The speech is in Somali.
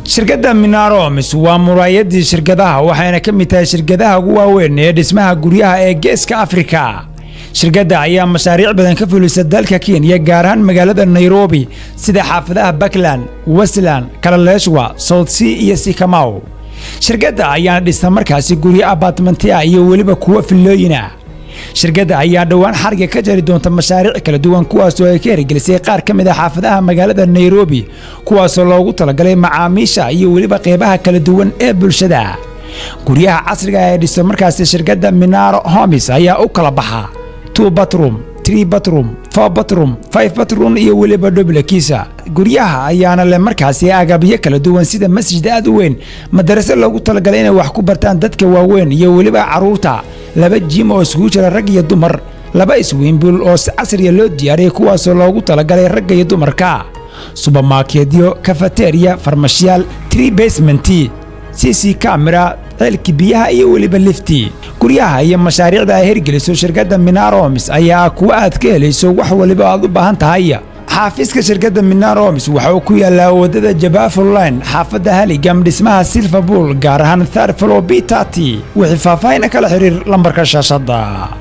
Shirkadda Minaro Homes waa muraayadii shirkadaha, waxayna ka mid tahay shirkadaha ugu waaweyn ee dhismaha guryaha ee Geeska Afrika. Shirkadda ayaa mashaariic badan ka fulisa dalka Kenya, gaar ahaan magaalada Nairobi, sida xaafadaha Parkland, Westland, Kileleshwa, South C iyo Sycamore. Shirkadda ayaana dhista markaasi guryo apartment ah iyo weliba kuwo villooyin ah. Shirkadda ayaa dhowaan xariga ka jari doonta mashaariic kala duwan, kuwaasoo ay ka hirgelisay qaar ka mid ah xaafadaha magaalada Nairobi, kuwaasoo loogu talagalay macaamiisha iyo weliba qeybaha kala duwan ee bulshada. Guryaha casriga ah ee dhisto markaasi shirkadda Minaro Homes ayaa u kala baxa 2 bathroom, 3 bathroom, 4 bathroom, 5 bathroom iyo weliba duplex. Guryaha ayaana leh markaasi agabyo kala duwan, sida masjid aad u weyn, madarase loogu talagalay inay wax ku bartaan dadka waaweyn iyo weliba carruurta, 2 gym oo isugu jira rag iyo dumar, 2 swimming pool oo si casriya loo diyaariyey, kuwaasoo loogu talagalay ragga iyo dumarka, supermarketyo, cafeteria, farmashiyaal, 3 basement, CC camera, ceelki biyaha iyo weliba lifti. Guryaha iyo mashaariicda ay hirgeliso shirkadda Minaro Homes ayaa kuwa aad ka helayso wax waliba aad u baahan tahay. Xaafiiska shirkadda Minaro Homes waxa uu ku yaalaa wadada Jabavu Line, xaafadda Hurlingham, dhismaha Silverpool, gaar ahaan third floor B30. Wixii faahfaahin kala xiriir lambarka shaashadda.